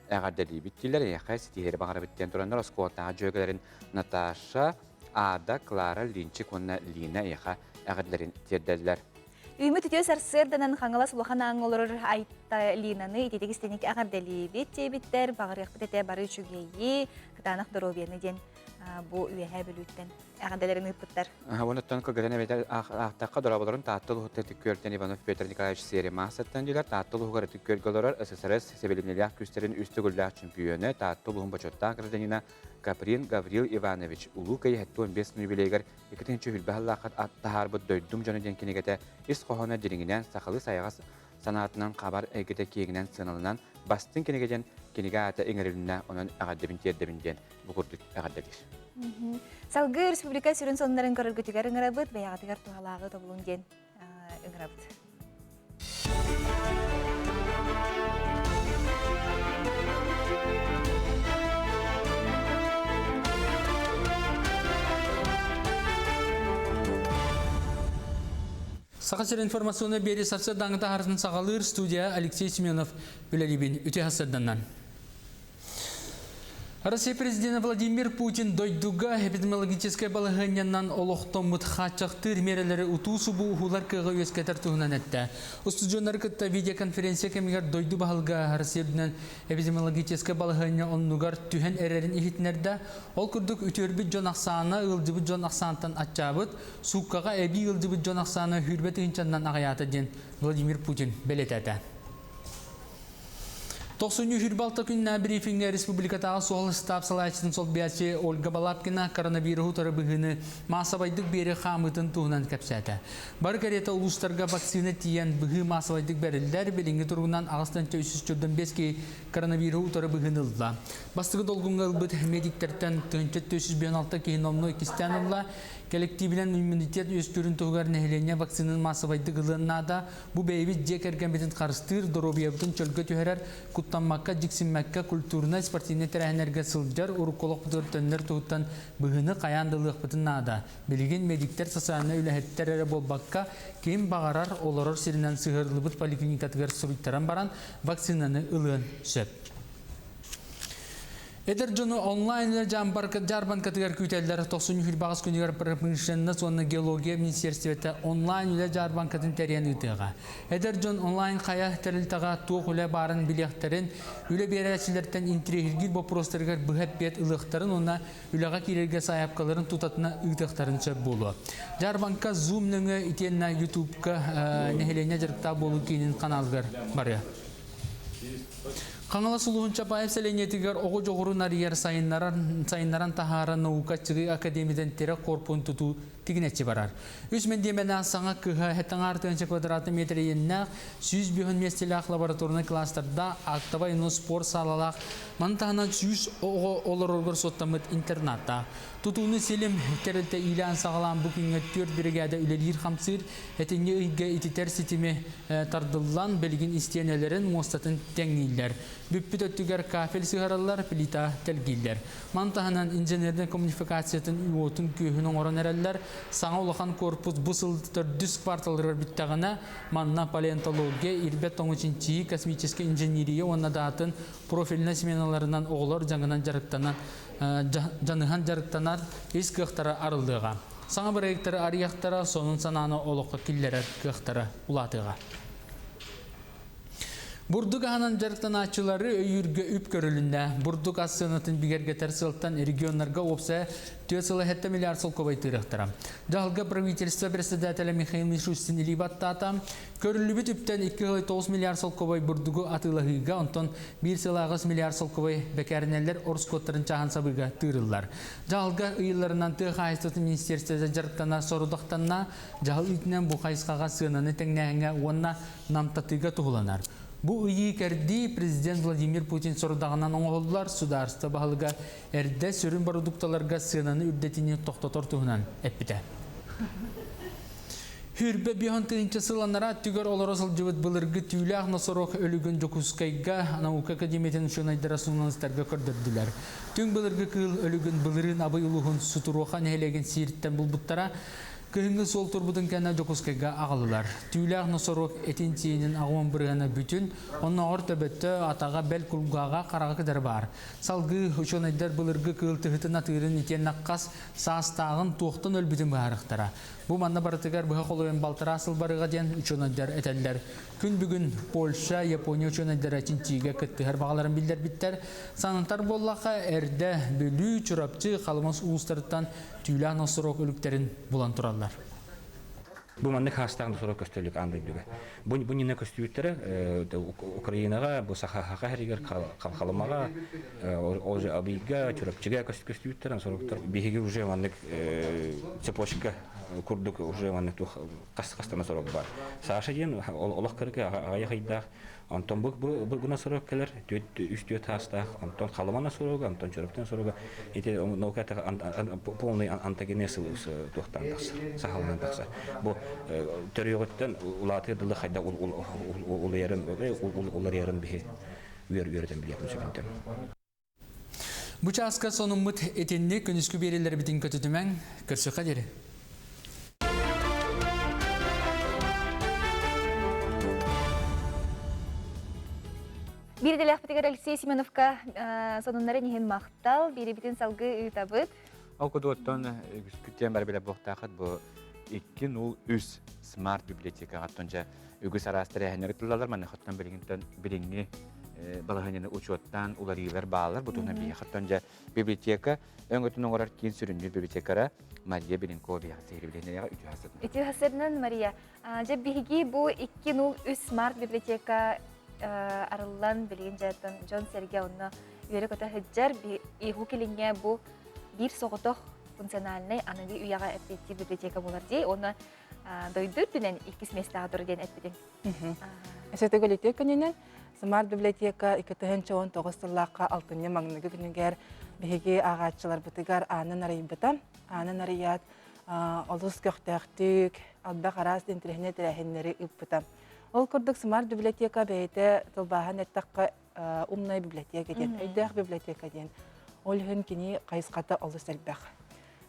эҕэрдэлиибит дииллэр, эйиэхэ ситиһиэри баҕарабыт диэн тураннар оскуолатааҕы дьүөгэлэрин Наташа, Ада, Клара, Линчик уонна Лина эйиэхэ эҕэрдэлэрин тиэрдэллэр. Үүммүт үтүө сарсыарданан Хаҥалас улахан ааҥҥа олорор Айта Линаны ититик истиник эҕэрдэлиибит диэбиттэр, баҕарыахпыт этэ бары үчүгэйи, кытаанах доруобуйаны диэн бу Үөһээ Бүлүүттэн эҕэрдэлэрин ыыппыттар. Онуттан кылгатан эбэтэр аахтахха дорооболорун Таатта улууһуттан Ытык Күөлтэн Иванов Петр Николаевич Серемасаттан дилэр Таатта улууһугар Ытык Күөлгэ олорор СССР сэбилиниилээх күүстэрин үс төгүллээх чөмпүйүөнэ Таатта улууһун бочуоттаах гражданина Каприн Гаврил Иванович Улуу Кыайыы 75 юбилейыгар 2020 сыллаахха таһаарбыт Дойдум дьоно диэн кинигэтэ ис хоһооно дириҥинэн сахалыы сайаҕас санаатынан хабар эйгэтэ киэҥинэн сыаналанан бастыҥ кинигэ диэн кинигэ аата иҥэрилиннэ онон эҕэрдэбин тиэрдэбин диэн бу курдук эҕэрдэлиир. Салгыы республика сүрүн сонуннарын көрөргүтүгэр ыҥырабыт, бэйэҕитигэр туһалааҕы тобулун диэн ыҥырабыт. Саха сирин информационнай биэрии сарсыардааҥҥы таһаарытын саҕалыыр студия Алексей Семенов үлэлиибин үтүө сарсыарданнан. Россия президенэ Владимир Путин дойдуга эпидемиологическай балаһыанньанан олохтоммут хааччахтыыр миэрэлэри утуу-субуу уһулар кыаҕы үөскэтэр туһунан эттэ. Устудьуоннары кытта видеоконференция кэмигэр дойду баһылыга Россия үрдүнэн эпидемиологическай балаһыанньа оннугар түһэн эрэрин иһитиннэрдэ. Ол курдук үтүөрбүт дьон ахсаана ыалдьыбыт дьон ахсаантан аччаабыт, сууккаҕа эбии ыалдьыбыт дьон ахсаана сүүрбэ тыһыынчаннан аҕыйаата диэн Владимир Путин бэлиэтээтэ. Тохсунньу 26 күннээх брифиҥҥэ республикатааҕы суһал ыстаап салайааччытын солбуйааччы Ольга Балабкина коронавируһу утары быһыыны маассабайдык биэрии хаамыытын туһунан кэпсээтэ. Бары кэриэтэ улуустарга вакцина тиийэн быһыы маассабайдык бэриллэр, билиҥҥи туругунан 8 305 киһи коронавируһу утары быһыыны ылла. Бастакы долгуҥҥа ылбыт медиктэртэн 1456 киһи номнуо иккистээн ылла. Коллективинэн иммунитет үөскүүрүн туһугар нэһилиэнньэ вакцинаны маассабайдык ылыан наада. Бу бэйэбит дьиэ кэргэммитин харыстыыр, доруобуйабытын чөлгө түһэрэр, куттаммакка, дьиксиммэккэ культурнай, спортивнай тэрээһиннэргэ сылдьар, урукку олохпутугар төннөр туһуттан быһыыны хайаан да ылыахпытын наада. Билигин медиктэр социальнай үлэһиттэр эрэ буолбакка, ким баҕарар олорор сиринэн сыһыарыллыбыт поликлиникатыгар суруйтаран баран вакцинаны ылыан сөп. Эдэр дьону онлайн үлэ дьаарбаҥкатыгар күүтэллэр. Тохсунньу баҕас күнүгэр промышленность уонна геология министиэристибэтэ онлайн үлэ дьаарбаҥкатын тэрийэн ыытыаҕа. Эдэр дьон онлайн хайа тэрилтэҕэ туох үлэ баарын билиэхтэрин, үлэ биэрээччилэртэн интириэһиргиир боппуруостарыгар быһа эппиэт ылыахтарын уонна үлэҕэ киирэргэ сайаапкаларын тутатына ыытыахтарын сөп буолуо. Дьаарбаҥка Zoom нөҥүө итиэннэ YouTube-ка нэһилиэнньэ дьарыктаах буолуу киинин ханаалыгар барыа. Хаҥалас улууһун Чапаев сэлиэнньэтигэр оҕо дьоҕурун арыйар сайыннаран таһаарар наука аччыгый академиятын тирэх корпуһун тутуу тигинэччи барар. Үс мэндиэмэнээх саҥа кыһа хэтэҥ тыһыынча квадратный метр иэннээх, 105 миэстэлээх лабораторнай кластердаах, актовай уонна спорт саалалаах, маны таһынан 100 оҕо олороргор суоттаммыт интернаттаах. Тутууну силим тэрилтэ иилээн-саҕалаан бу күҥҥэ түөрт биригээдэ үлэлиир-хамсыыр, Этинньи ыйга ититэр ситими тардыллан, билигин истиэнэлэрин муостатын тэҥнииллэр. Бүппүт өттүгэр кафель сыһараллар, плита тэлгииллэр. Маны таһынан инженернэй коммуникациятын уотун-күөһүн оҥорон эрэллэр. Саҥа улахан корпус бу сыл төрдүс кварталыгар бүттэҕинэ, манна палеонтология, ирбэт тоҥу чинчийии, космическай инженерия уонна да атын профильнай сменаларынан оҕолор дьаҥынан дьарыктанан дьаныһан дьарыктанар ис кыахтара арыллыаҕа. Саҥа бырайыактары арыйыахтара, сонун санааны олоххо киллэрэр кыахтара улаатыаҕа. Бурдук аһынан дьарыктанааччылары өйүүргэ үп көрүлүннэ. Бурдук ас сыанатын бигэргэтэр сыалтан регионнарга уопсайа 4,7 миллиард солкуобай тыырыахтара. Дьаһалга правительство председателэ Михаил Мишустин илии баттаата. Көрүллүбүт үптэн 2,9 миллиард солкуобай бурдугу атыылаһыыга, онтон 1,8 миллиард солкуобай бэкээринэлэр ороскуоттарын чааһын сабыыга тыырыллар. Дьаһалга ыйылларынан тыа хаһаайыстыбатын министерствота дьарыктана сорудахтанна, дьаһал иитинэн бу хайысхаҕа сыананы тэҥнээһиҥҥэ уонна намтатыыга туһуланар. Бу ыйыы-кэрдии президент Владимир Путин сорудаҕынан оҥоһуллар судаарыстыба баһылыга эрдэ сүрүн бородуукталарга сыананы үрдэтиини тохтотор туһунан эппитэ. Хүрбэ биһон тыһыынча сыл анараа өттүгэр олоро сылдьыбыт былыргы түүлээх носорог өлүгүн Дьокуускайга наука академиятын учуонайдара суруналыыстарга көрдөрдүлэр. Түҥ былыргы кыыл өлүгүн былырыын Абый улууһун Сутуруоха нэһилиэгин сиириттэн булбуттара. Кыһыҥҥы суол турбутун кэннэ Дьокуускайга аҕаллылар. Түүлээх носорог этин-сиинин аҕуон бырыһыана бүтүн, оннооҕор төбөтө, атаҕа, бэл кулгааҕа, хараҕа кытары баар. Салгыы учуонайдар былыргы кыыл тыһытын атыырын итиэннэ хас саастааҕын туохтан өлбүтүн быһаарыахтара. Бу манна барытыгар быһа холуйан балтараа сыл барыга диэн учуонайдар этэллэр. Күн бүгүн Польша, Япония учуонайдара чинчийиигэ кыттыһар баҕаларын биллэрбиттэр. Санатар буоллахха, эрдэ Бүлүү, Чурапчы, Халымас улуустарыттан түүлээх носорог өлүктэрин булан тураллар. Бу маннык хаастаах носорог көстөлүк аан дойдуга. Бу бу нина көстүүттэрэ Украинаҕа, бу Саха һиригэр Халымаҕа, ол же Абыйга, Чурапчыга көстүүттэр носорогтар. Биһиги уже маннык цепочка курдук уже маннык туох хас хастана носорог бар. Саша диэн олох кырыка аҕыйах ыйдаах Онтон бу бу бу носорог кэлэр үс түөрт хаастаах, онтон Халыма носорога, онтон Чурапчы носорога ити наука полный антогенез туохтан тахсар, сахалынан тахсар. Бу төрүөҕүттэн улаатыар дылы хайда улуйарын уларыйарын биһи үөр үөрэтэн билиэхпин сөбүнтэн. Бу чааска сонуммут итинник күнүскү биэриилэрбитин көтүтүмэҥ, көрсүөххэ диэри. Биир идэлээхпитигэр Алексей Семеновка сонуннарын иһин махтал, биирибитин салгыы ыытабыт. Ол кудуоттан үгүскүттэн бары билэ буохтаахыт бу 203 смарт библиотекаҕа дьэ үгүс араас тэрээһиннэри тыллалар маныхаттан билигинтэн билиҥҥи балаһыанньаны учуоттаан уларыылар бааллар бу туһунан биһиэхэттэн дьэ библиотека өҥөтүн оҥорор киин сүрүннүүр библиотекара Мария Беленкова биһиэхэ сэһирибилиһиннэриэҕэ үтүө хасырынан. Үтүө хасырынан Мария. Дьэ биһиги бу 203 смарт библиотека арыллан билигин дьэ дьон-сэргэ онно үөрэ-көтө сылдьар. Уһук Илиҥҥэ бу биир соҕотох функциональнай аныгы үйэҕэ эппиэттиир библиотека буолар дии. Уонна дойду үрдүнэн иккис миэстэҕэ тур диэн эппитиҥ. Өсөтөгөлүтүө күнүнэн Смарт библиотека 2019 сыллаахха алтынньы маҥнайгы күнүгэр биһиги ааҕааччыларбытыгар аанын арыйбыта. Аанын арыйаат. Олус көхтөөхтүк, элбэх араас интэриэһинэй тэрээһиннэри ыыппыта. Ол курдук Смарт библиотека бэйэтэ тылбааһын эттэххэ умная библиотека диэн, өйдөөх библиотека диэн. Ол иһин кини хайысхата олус элбэх.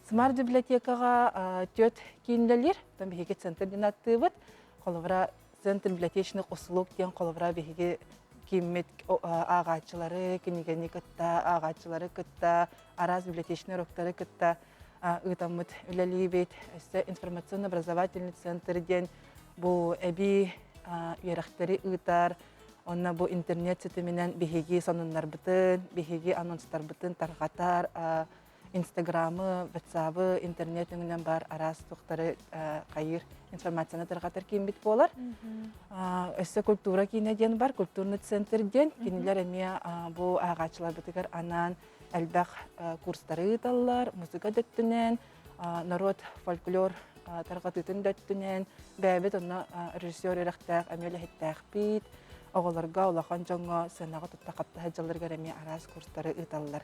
Смарт библиотекаҕа түөрт киин үлэлиир. Оттон биһиги центр диэн ааттыыбыт. Холобура, Центр библиотечных услуг диэн холобура биһиги кииммит ааҕааччылары, кинигэни кытта, ааҕааччылары кытта, араас библиотечный уроктары кытта ыытаммыт үлэлиибит. Өссө информационно-образовательный центр диэн бу эбии үөрэхтэри ыытар, онно бу интернет ситиминэн биһиги сонуннарбытын, биһиги анонстарбытын тарҕатар, Инстаграмы, Ватсабы, интернет өҥүнэн баар араас туохтары хайыыр информацияны тарҕатар кииммит буолар. Өссө культура киинэ диэн бар, культурный центр диэн. Кинилэр эмиэ бу ааҕааччыларбытыгар анаан элбэх курстары ыыталлар, музыка да өттүнэн, норуот фольклор тарҕатыытын да өттүнэн, бэйэбит онно режиссер үөрэхтээх эмиэ үлэһиттээхпит, оҕолорго, улахан дьоҥҥо сыанаҕа тутта-хапта сылдьалларыгар эмиэ араас курстары ыыталлар.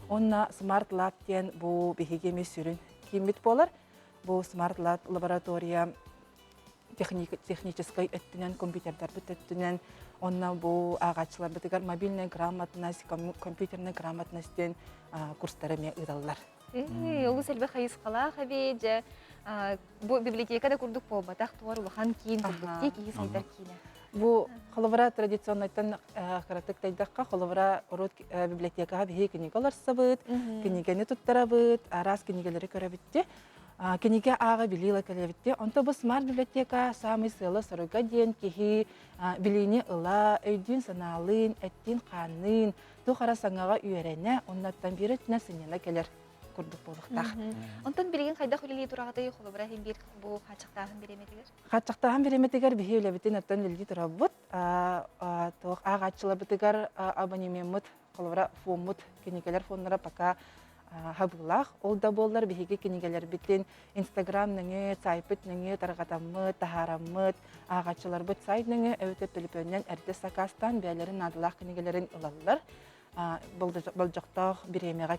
Уонна Smart Lab диэн бу биһиги эмиэ сүрүн кииммит буолар. Бу Smart Lab лаборатория техническай өттүнэн, компьютердарбыт өттүнэн, онно бу ааҕааччыларбытыгар мобильная грамотность, компьютерная грамотность диэн курстары эмиэ ыыталлар. Олус элбэх хайысхалаах эбии дьэ бу библиотека да курдук буолбатах туор улахан киин курдук дии киһи сайдар киинэ. Бу холобура традиционнайтан кыратык тайдахха холобура урут библиотекаҕа биһиги кинигэ олорсобут, кинигэни туттарабыт, араас кинигэлэри көрөбүт Кинигэ ааҕа билии ыла кэлэбит Онто бу смарт библиотека саамай сыала-соруга диэн киһи билиини ыла, өйдүүн-санаалыын, эттиин-хаанныын, туох эрэ саҥаҕа үөрэнэ, оннуттан биир өттүнэн сынньана кэлэр курдук буолуохтаах. Онтон билигин хайдах үлэлии тураҕытый холобура иһин биир бу хааччахтааһын бириэмэтигэр? Хааччахтааһын бириэмэтигэр биһи үлэбитин оттон үлэлии турабыт. Туох ааҕааччыларбытыгар абонемеммыт холобура фоммут кинигэлэр фоннара пока хабыылаах. Ол да буоллар биһиги кинигэлэрбитин Инстаграм нөҥүө, сайтпыт нөҥүө тарҕатаммыт, таһаараммыт, ааҕааччыларбыт сайт нөҥүө эбэтэр төлөпүөнүнэн эрдэ сакаастаан бэйэлэрин наадалаах кинигэлэрин ылаллар. Болдьохтоох бириэмэҕэ.